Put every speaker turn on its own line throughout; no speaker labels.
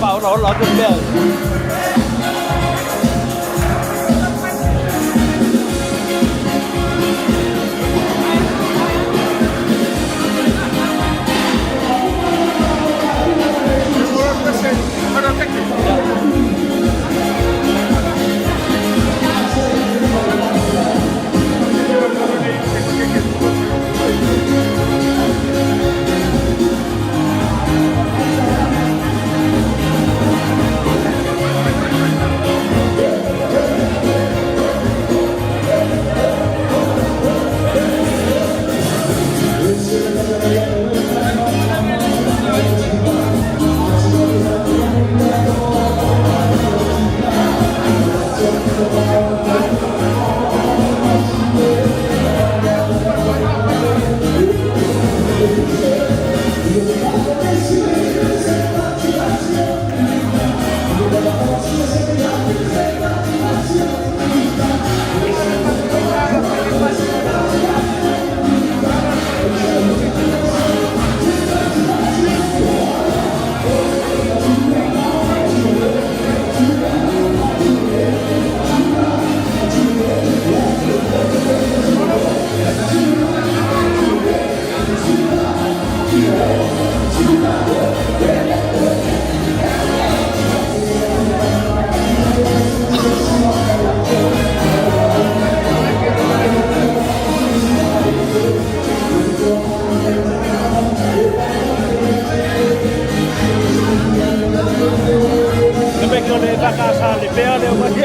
Faaolaola atu pea. Ke o le whakasa le pea le mai.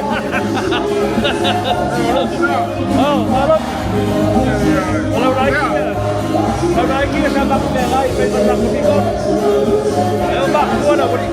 Oh, malo. Lau rai ki. Lau rai ki sa ba ku rai pe ma ku ko. E o ba ku na bori.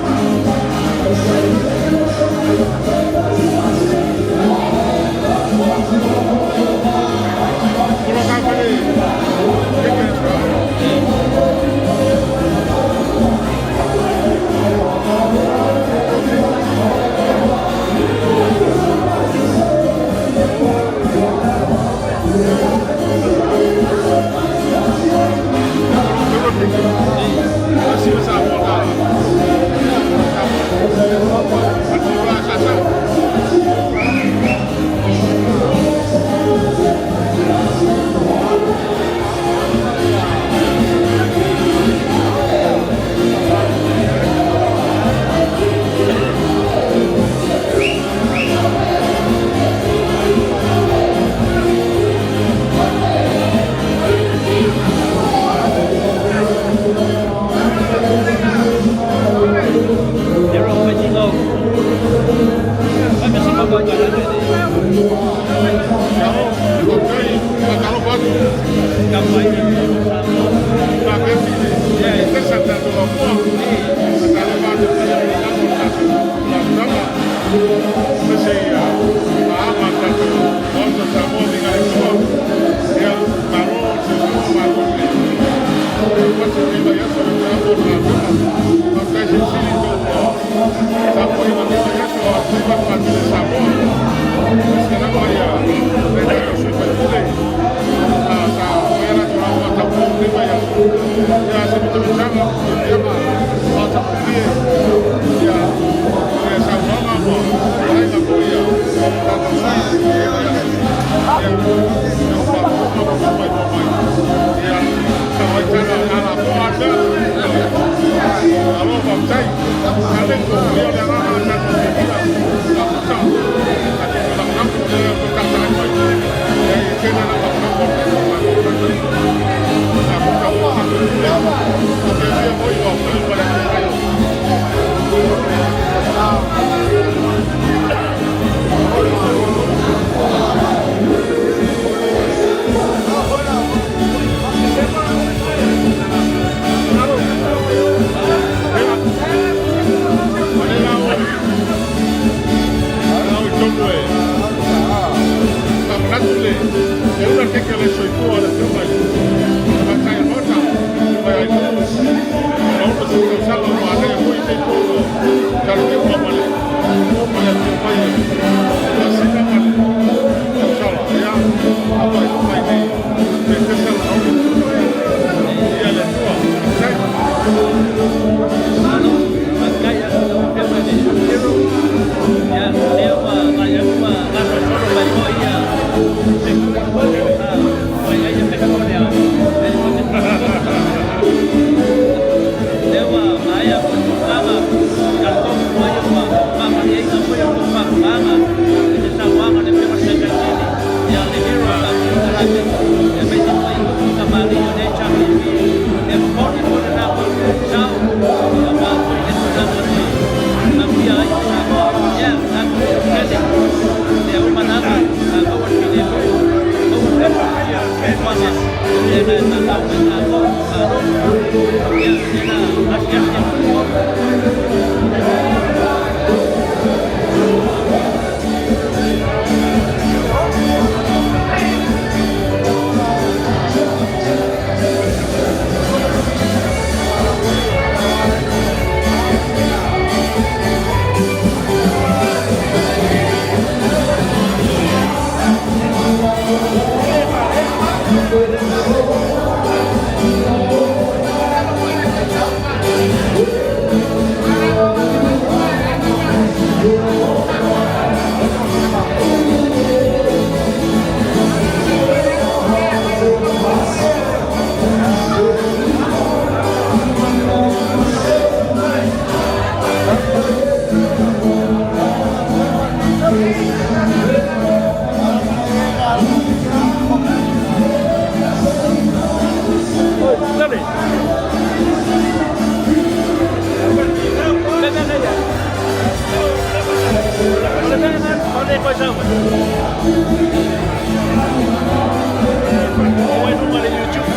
mai sau mai. O ai luga le YouTube.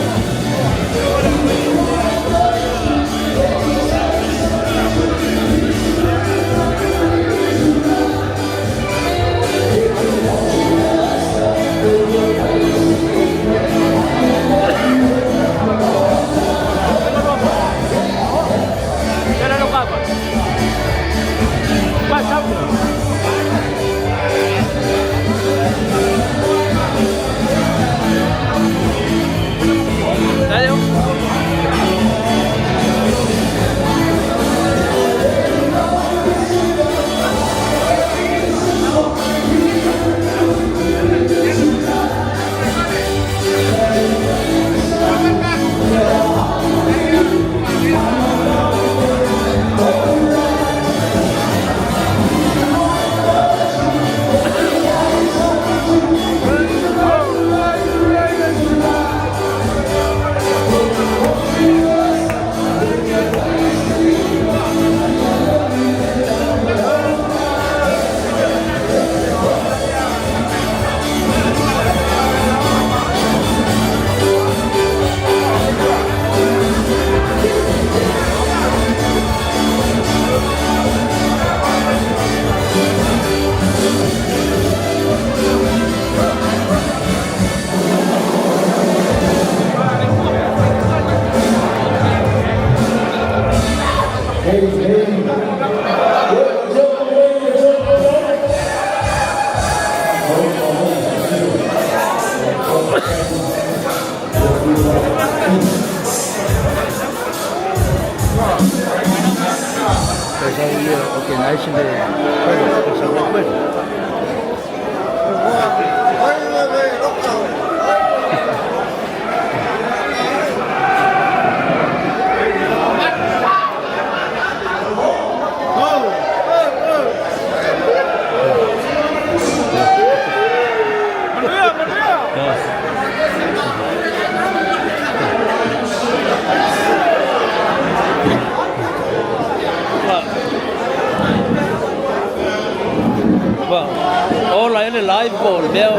Ola ele live po o le mea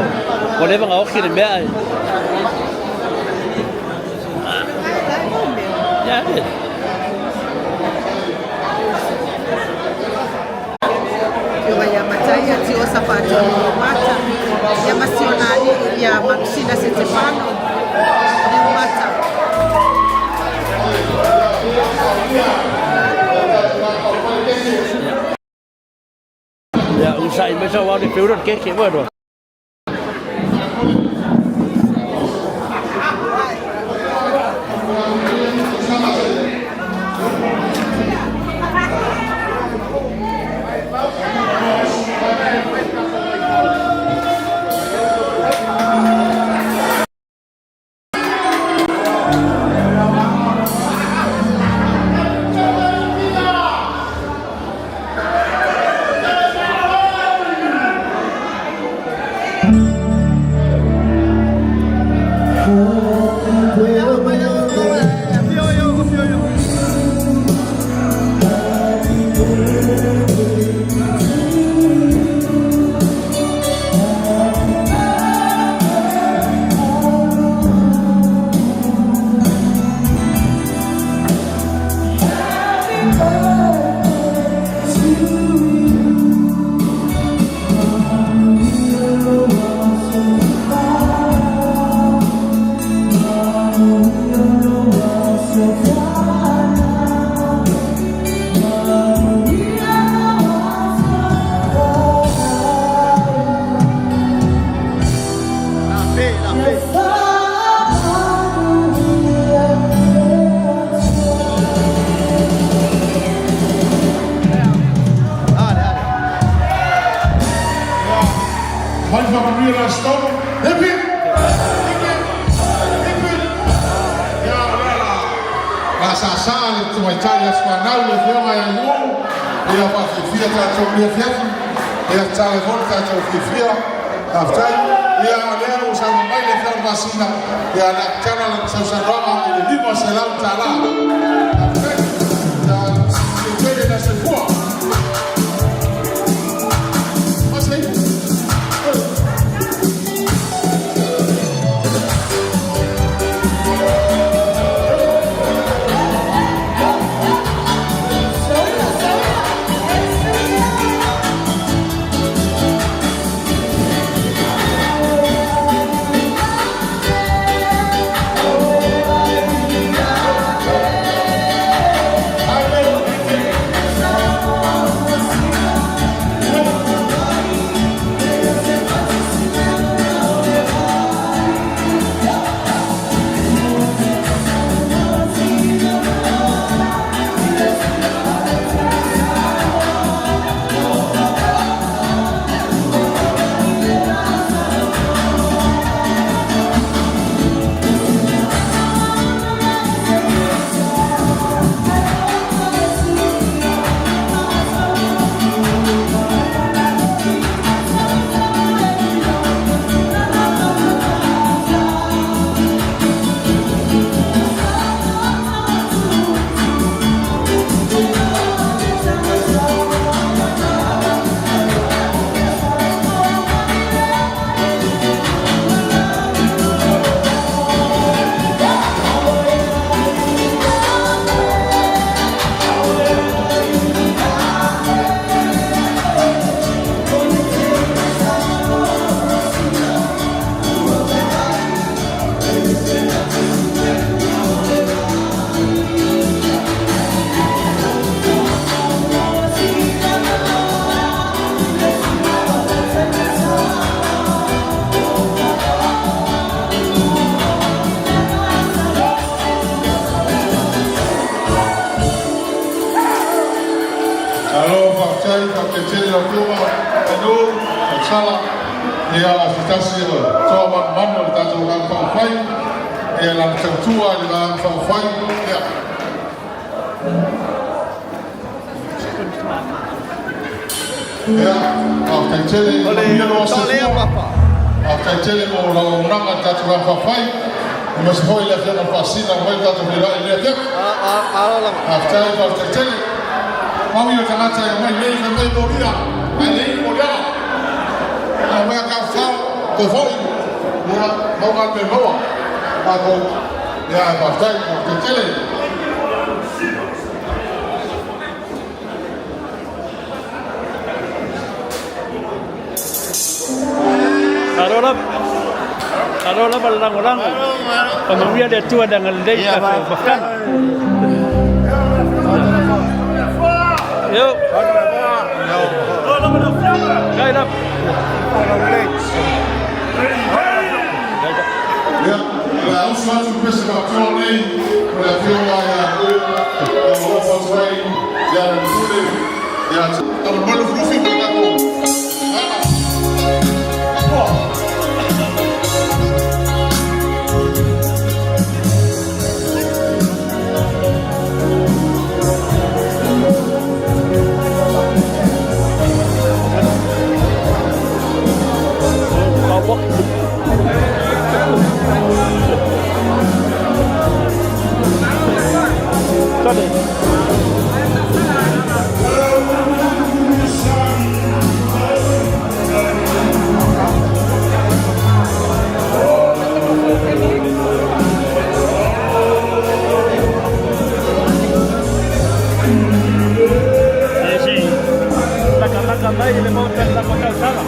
ua leva ona oki le mea. Yeah, it is.
Afioga ia Mataia Tiosa Faatonu Mata, ia ma si ona alii ia Manusina Setefano Niumata.
Ia, usai mai sau au le feura le keke, bueno.
Sa le tamaitai Aso Fanau le Afioga ia Iuu, ia faafiafia tatou i lenei afiafi, ia tatalo ai foi le tatou fiafia. Faafetai. Ia o lea ua saunoa mai le Afioga i le Masina, ia o le a tatala lana sausaunoaga i le $500. Faafetai. Ia tele na soifua. Masa ifo. Alo faafetai, faafetai tele lau Afioga Anu Sala. Ia, se tasi o toa manumanu o le tatou Vaega Faaupufai, ia lana tautua i le Vaega Faaupufai. Ia. Ia, faafetai tele.
O le
Manuia lou aso
tolea
soifua.
papa.
Faafetai tele mo lau auaunaga i le tatou Vaega Faaupufai. Aemaise foi le Afioga i le Faasina mai le tatou feiloai i lenei afiafi.
Alo lava.
Faafetai, faafetai tele. Pau ia o tagata e omai nei fai mai molia, ae leai ni moliaga. A omai a tafafao, toe foi. Ia, maua le mea maua. Tatou, ia, faafetai, faafetai tele.
Malo lava. Malo lava le lagolago. Faamanuia le Atua i le agalelei i tatou mafutaga. Yo. Kai lava.
Ia, o le a usu atu le pese faapitoa nei o le Afioga ia o alofa atu ai ia Lealailepule ia Tamalimoe Lufilufi ma le tatou vaega.
Pau. Sorry. E si takamaka mai le maota i le lako tausaga.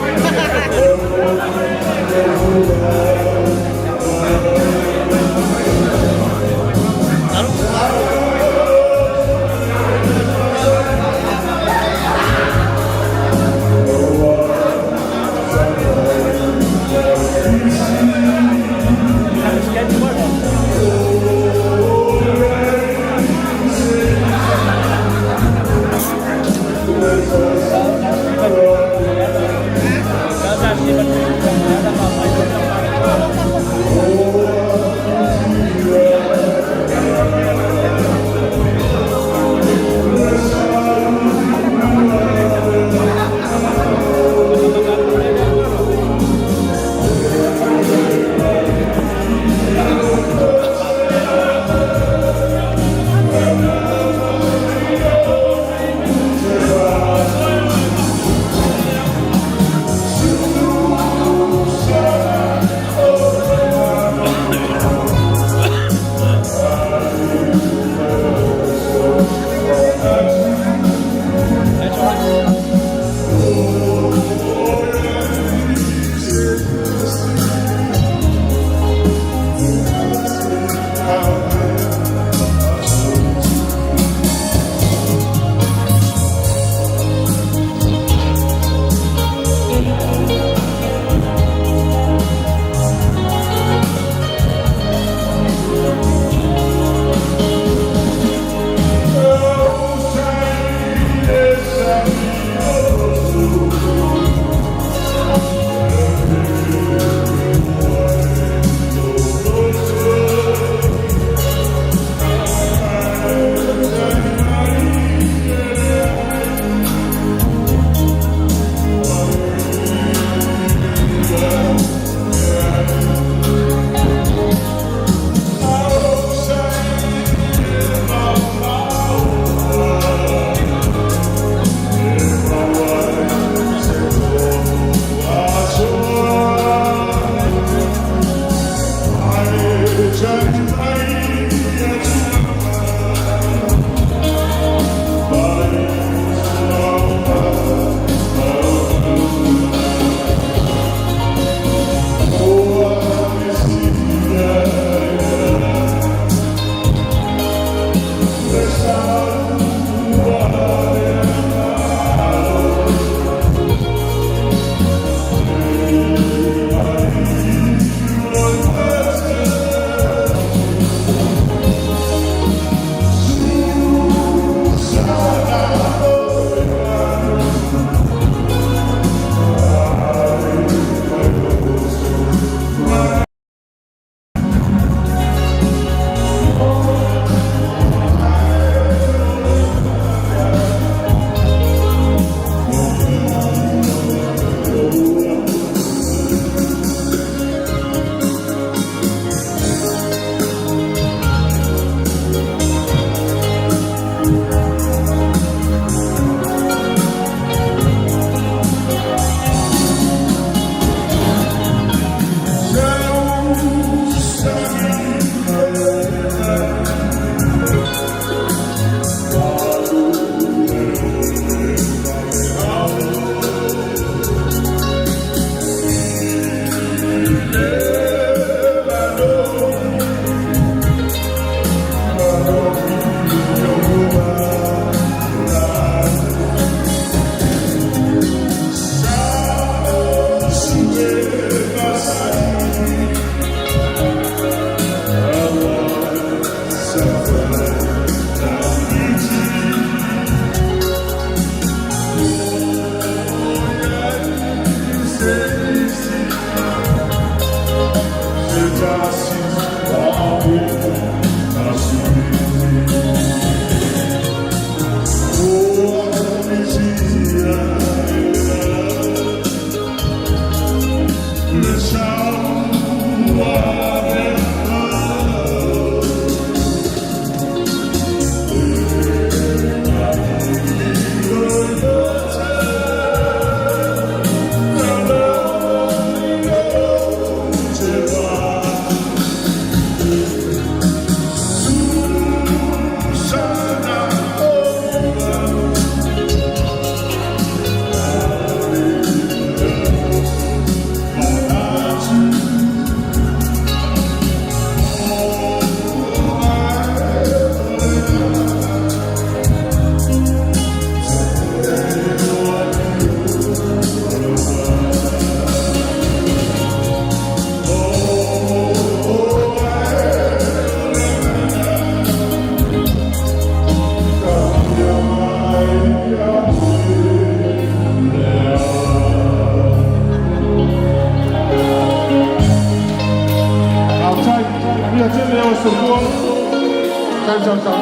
le sausaunoaga.